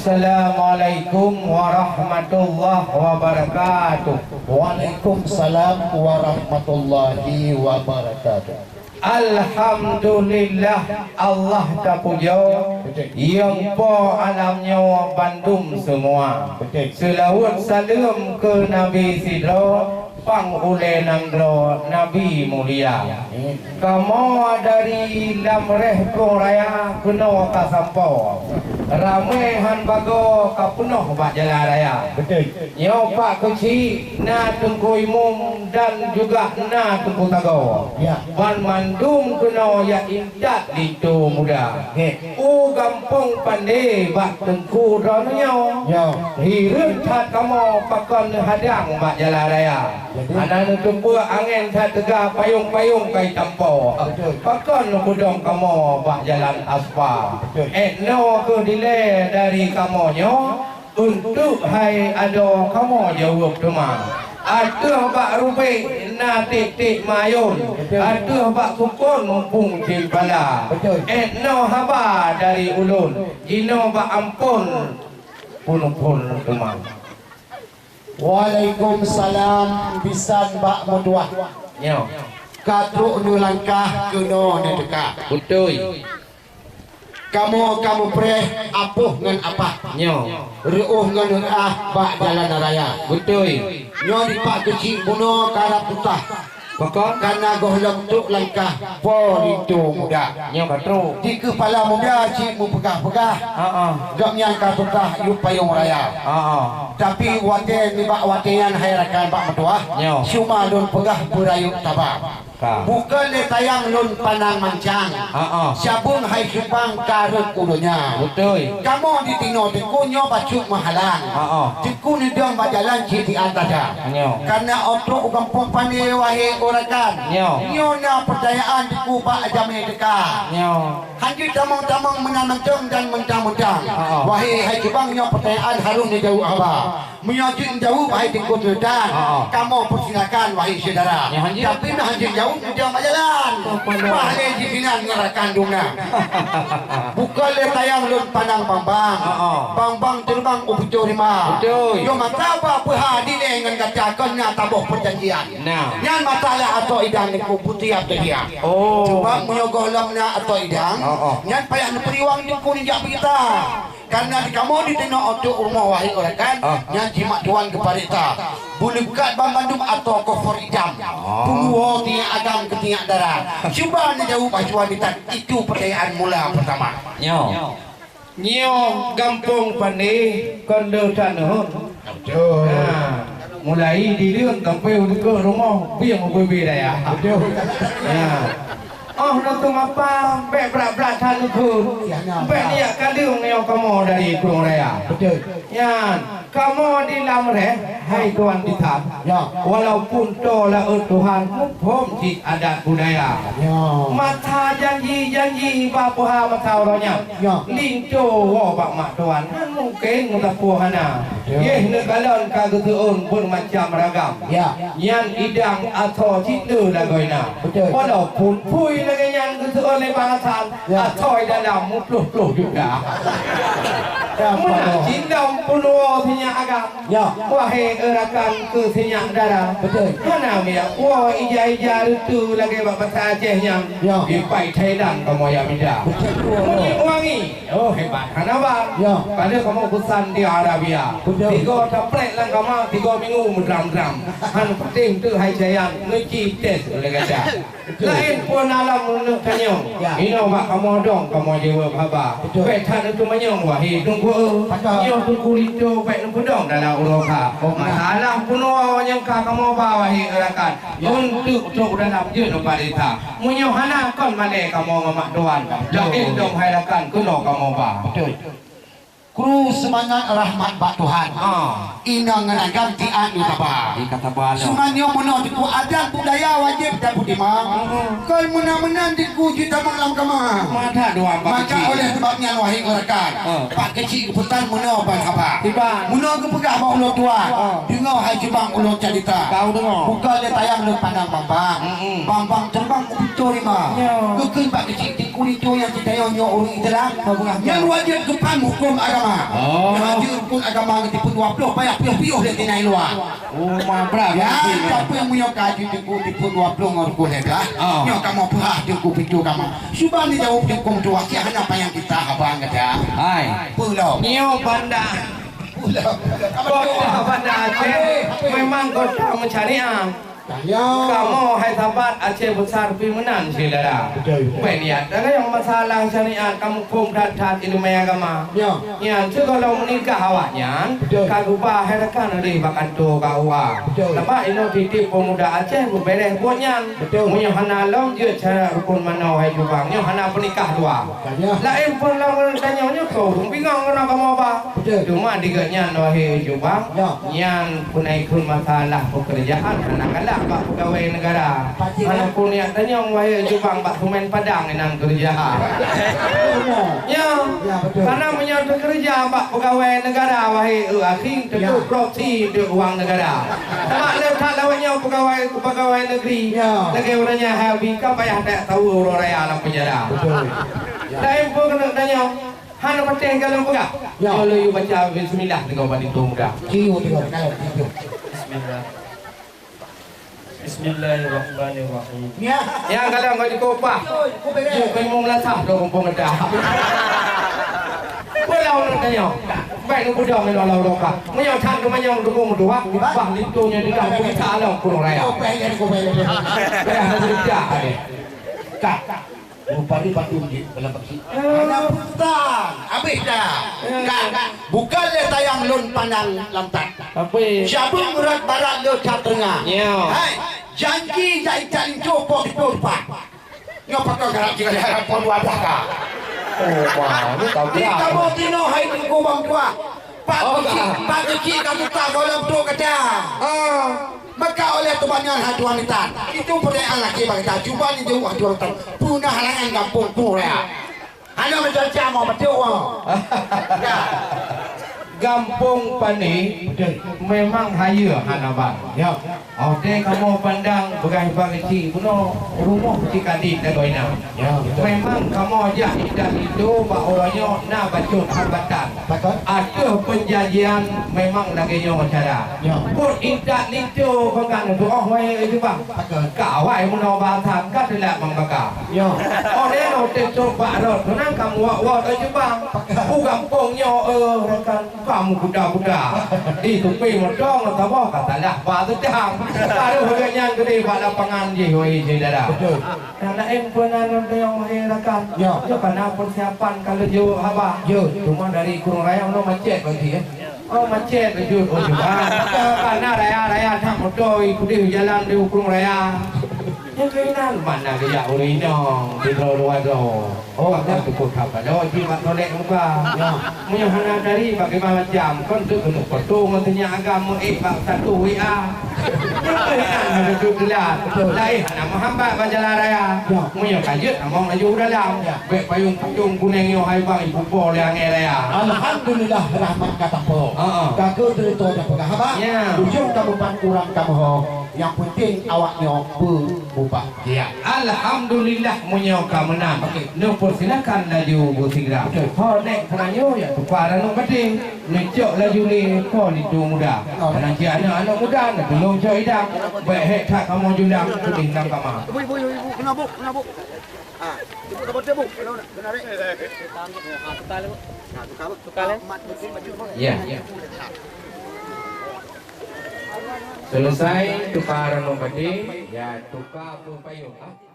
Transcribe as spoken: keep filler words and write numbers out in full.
Assalamualaikum warahmatullahi wabarakatuh. Waalaikumsalam warahmatullahi wabarakatuh. Alhamdulillah, Allah tapujoe, Betul. Nyang po alam nyoe bandum seumua. Betul. Seulaweuet saleuem keu Nabi sidroe, pang ulée nanggroe Nabi mulia. Amin. Kamoe dari Lamreh Krueng Raya keunoe ka sampoe. Ramé han bagoe ka peunoh bak jalan raya. Betul. Nyoe Pak Keuchik, na Teungku Imum dan juga na Teungku Tagoe. Ya. Banmandum keunoe jak intat linto muda. Nggih. U gampông Pandé bak Teungku droeneuh nyoe. Ya. Hireuen that kamoe pakon neuhadang bak jalan raya. Jadi? Hana neuteupeue angén that teuga payong-payong kai tampo. Betul. Pakon neupeudong kamoe bak jalan aspal. Betul. Ék noe keuh dilée dari kamoe nyoe, untuk hai adoe kamoe jaweueb teuma. Ateueh bak rubek na tiek-tiek mayôn, Betul. Ateueh bak sukon muphom cit pala. Betul. Ék noe haba dari ulôn, jinoe bak amphon peunuphon teuma. Waalaikumsalam bisan bak meutuah. Nyoe. Ka trok neulangkah keunoe neuteuka. Beutôi. Kamoe ka meupreh apoh ngon apah. Nyoe. Reuôh ngon reuah bak jalan raya. Beutôi. Nyoe di Pak Keuchik bunoe karab tutah. Pakon? Kana gohlom trok langkah po linto muda. Nyoe ka trok. Di keupala muda cit meupeugah-peugah. Ha ah. Gobnyan ka tutah yub payong raya. Ha ah. Tapi watée nibak watée nyan hai rakan bak meutuah. Nyoe. Cuma lôn peugah beurayeuk saba. Ka. Bukon lé tayang lôn pandang mancang. Ha ah. Cabeueng hai cupang ka rhot u donya. Beutôi. Kamoe di tinoe teungku nyoe bacut meuhalang. Ha ah. Teungku neudong bak jalan cit di atas. Nyoe. Karena otôt u gampông Pandé wahé urakan. Nyoe. Nyoe na peutanyaan teungku bak jamé teuka. Nyoe. Hanjeuet tamong-tamong meunan mantong dan mentang-mentang. Ha ah. Wahé hai cupang nyoe peutanyaan harôh neujaweueb haba. Meunyoe jeuet neujaweueb hai teungku teutan, Ha ah. Kamoe peusilakan wahé syedara. Nyoe hanjeuet. Tapi meuhan jeuet jaweueb neujaweueb bak jalan. Oh, pandai. Bah lé jih sinan ngon rakan dum na. Bukon lé tayang lôn pandang bang-bang. Ha ah. Bang-bang teureubang u pucôh rima. Beutôi. Yoh masa bah peuhah dilée ngon gata kon na taboh peujanjian. Nah. Nyan masalah asoe idang niko putih atau dia. Oh. Sebab meunyoe gohlom na asoe idang, Ha ah. Nyan payah neupeuruwang teungku neujak beurita. Karena di kamoe di tinoe otôt rumoh wahé urakan, Ah. Nyan jimat tuan keuparenta. Beuleukat banmandum atô kofor itam. Ah. Peuluwoe tinyak agam keu tinyak dara. Cuba neujaweueb hai tuan ditat, itu peutanyaan mula peurtama. Nyoe. Nyoe gampông Pandé kon le that neuhon. Betul. Nah, mulai di leueng sampai u dikeue rumoh bieng ubé-ubé dayah. Betul. Nah. Oh, na teumapa, bék brat-brat that neukheun. Ya, ya. Bék liak kaleueng nyoe kamoe dari Krueng Raya. Betul. Nyan, kamoe di Lamreh, hai tuan di that. Ya. Walaupun toe laôt Tuhan, muphom cit adat budaya. Ya. Masa janji-janji bak peuha masa uroe nyan. Ya. Linto woe bak mak tuan, han mungken meusapeue hana. Ya. Yeh neukalon ka geuseuôn beumacam ragam. Ya. Nyan idang asoe cit le lagoina. Betul. Walaupun phui lagée nyan geuseuôn lé bang Hasan, Ya. Asoe dalam muploh-ploh juta. Ya, Meunan Pak. Cindong peunuwoe sinyak agam. Ya. Wahé eurakan keu sinyak dara. Betul. Hana miyak woe ija-ija reuteu lagée bak basa Aceh nyan. Ya. Dipai Thailand kamoe jak mida. Betul. Minyeuk wangi. Oh, hebat hana bang. Ya. Padahai kamoe peusan di Arabia. Betul. Tiga taprek lam kama, tiga minggu meudram-dram. Han patéh teuk hai Jayan, neuci tes oleh gata. Betul. Laén pun alam meunurot tanyoe. Ya. Inoe bak kamoe dong, kamoe jaweueb haba. Betul. Bék that neuteumanyong, wahé Teungku. Betul. Nyoe Teungku Lintô bék neupeudong dalam uroe kha. Oh, betul. Masalah peunuwoe nyang ka kamoe ba, wahé eurakan. Ya. Untuk trok dalam jeuet neuparéksa. Meunyoe hana kon malée kamoe ngon mak tuan. Betul. Laén dong hai rakan keunoe kamoe ba. Betul. Kru seumangat rahmat bak Tuhan. Ah. Inong ngon agam tiat neutaba. Di kata bala. Cuma nyoe meunoe teungku adat budaya wajéb tapeutimang. Hmm. Kon meunan-meunan teungku jitamong lam kama. Mata dua bak Maka kecil. Oleh sebab nyan wahé eurakan. Ah. Pak Keuchik geupesan meunoe ban haba. Tiba. Meunoe geupeugah bak ulôn tuan. Ah. Deungoe hai cubang ulôn carita. Kau deungoe. Bukon lé tayang lôn pandang bang-bang. Hmm. Bang-bang teureubang u pucôh rima. Ya. Geukheun Pak Keuchik teungku Itu nyang kita nyoe, nyoe ureueng Islam. Nyan wajéb geupaham huköm agama. Oh. Nyan wajéb huköm agama geutipeu dua ploh payah piôh-piôh lé tina luwa. Oh, ma brat. Ya, tapi meunyoe ka jiteuku tipeu dua ploh ngon rukun lhèe blah. Oh. Nyoe kamoe peuhah teungku pintoe kama. Suban dijaweueb teungku tuan, cit hana panyang kita haba gata. Hai. Peue lom? Nyoe Banda. Peue lom? Kota Banda Aceh memang kota meusyariat. Kamoe hai sabat Aceh Besar pih meunan syedara. Betul, betul. Bèk niat tanyong masalah syariat, kamoe phôn that-that ileumèe agama. Ya. Nyan sigohlom meunikah awaknyan, betul, ka geuba hai rakan lé bak kantô K U A. Betul. Sabab inoe tieb peumuda Aceh beubèrèh buet nyan. Betul. Meunyoe hana lom jeuet syarat rukun manoe hai jubang, nyoe hana peunikah dua. Tanya. Laén phôn lam tanyoe nyoe keu ureueng bingong keunoe kamoe ba. Betul. Cuma di gobnyan wahé jubang, ya, nyan peunaikon masalah peukeurjaan hana galak bak peugawai neugara. Pasti. Hana pun niat tanyong wahé jubang bak seumén padang inan keureuja. Ya. Ya, betul. Karena meunyoe teukeureuja bak peugawai neugara wahé, eh, akhé teuka, ya, korupsi deuek uang neugara. Sabab le that lawét nyoe peugawai, peugawai negeri. Ya. Lagèe ureueng nyan hai Abi ka payah tajak saweue uroe raya lam penjara. Betul. Ya. Laén phôn keuneuk tanyong. Hana patéh galom peugah. Ya. Nyoe lôn yue baca bismillah teungoh bak linto muda. Cium teungoh, kalon, cium. Bismillah. Bismillahirrahmanirrahim. Ya. Ya, galom ngon jikopah. Betul, betul. Yue peuimong lasah dong mumpung ada. Pulang ureueng tanyoe. Baik, nu peudong inoe lam rokah. Meunyoe that teumanyong dukung dua, bah linto nyoe didah peugisa lom kurang raya. Kopah ya, kopah ya. Dah, dah, dah, dah. Kak. Rupari patung jih dalam baksi. Hana putang, habéh dah. Kan? Bukan lé tayang lôn pandang lam that. Habéh. Siabeueng urat barat lôn that teungoh. Ya. Hai, janji jak icat linto po di po rupa. Nyoe pakon galak tinggai harap po dua blah ka. Oh, ma, ni tahu. Di kamoe tinoh hai teungku bang tuah. Pak keuchik, pak keuchik ka tuka gohlom trok gata. Ah, maka oleh teuma nyan hai tuan intan. Itu peurayaan laki bak gata. Cuba ni jeuet hai tuan intan. Peue na halangan gampông Kuraya. Hana meucam-cam mo beutôi mo. Ya. Gampông Pane. Betul. Memang hayeue hana ban. Ya. Oke, kamoe pandang beugaih bak keuchik bunoe rumoh cit ka dit lagoe na. Ya, betul. Memang kamoe jak intat linto bak uroe nyoe na bacut hambatan. Betul. Ateueh peunjanjian memang lagèe nyoe cara. Ya. Buet intat linto kon ka neutuoh wahé jubang. Betul. Ka awai meunoe basa ka teulat mang baka. Ya. Oh, lé nyoe teucok bak rot, keunan ka muwat-wat oi jubang. Betul. U gampông nyoe, eh, rakan. Ka meukuda-kuda. Di tupi moto ngon saboh ka salah ba seudang. Baru lagèe nyan keudéh bak lapangan jih, wahé syedara. Betul. Nyang laén peue na lôn tanyong, wahé rakan. Ya. Nyoe ka na peusiapan ka lheueh jeuet haba. Ya. Cuma dari Krueng Raya nyoe macet bagi, eh. Oh, macet beujeuet, oh, juga. Ka na raya-raya that moto i keudéh jalan di Krueng Raya. Nyan keunan mana geujak ureueng inong di droe luwa droe. Oh, ya. Teupeu ka padum jih bak tolek muka. Ya. Meunyoe hana dari bagaimana macam, kon tu keuneuk foto ngon sinyak agam meuék bak status W A. Nyoe keuh inan hana jeuet teulat. Betul. Laén hana meuhambat bak jalan raya. Ya. Meunyoe ka jeuet tamong laju u dalam. Ya. Bèk payong-payong kunéng nyoe hai bang ipupo lé angèn raya. Alhamdulillah rahmat ka tapo. Ha, ha. Ka keuh cerita dah peugah haba. Ya. Ujong kamoe pat urang kamoe ho. Nyang peunteng awak nyoe beumubahgia. Alhamdulillah meunyoe ka meunan. Okey. Neupeusilakan laju beusigra. Betul. Ho nèk peuranyoe ya tuka ranup baté. Neucok laju lé po linto muda. Oh. Hana jeuet aneuk-aneuk muda neutulông cok idang. Bèk hék that kamoe julang keudéh lam kama. Ibu, ibu, ibu, ibu, kena buk, kena buk. Ah, ibu dapat dia buk. Kena, kena rek. Ah, tukar lé, Bu. Nah, tukar, Bu. Tukar lé. Mat, mat, mat, mat. Ya, ya. Selesai tukar ranup baté, ya tukar peuet payong. Ah.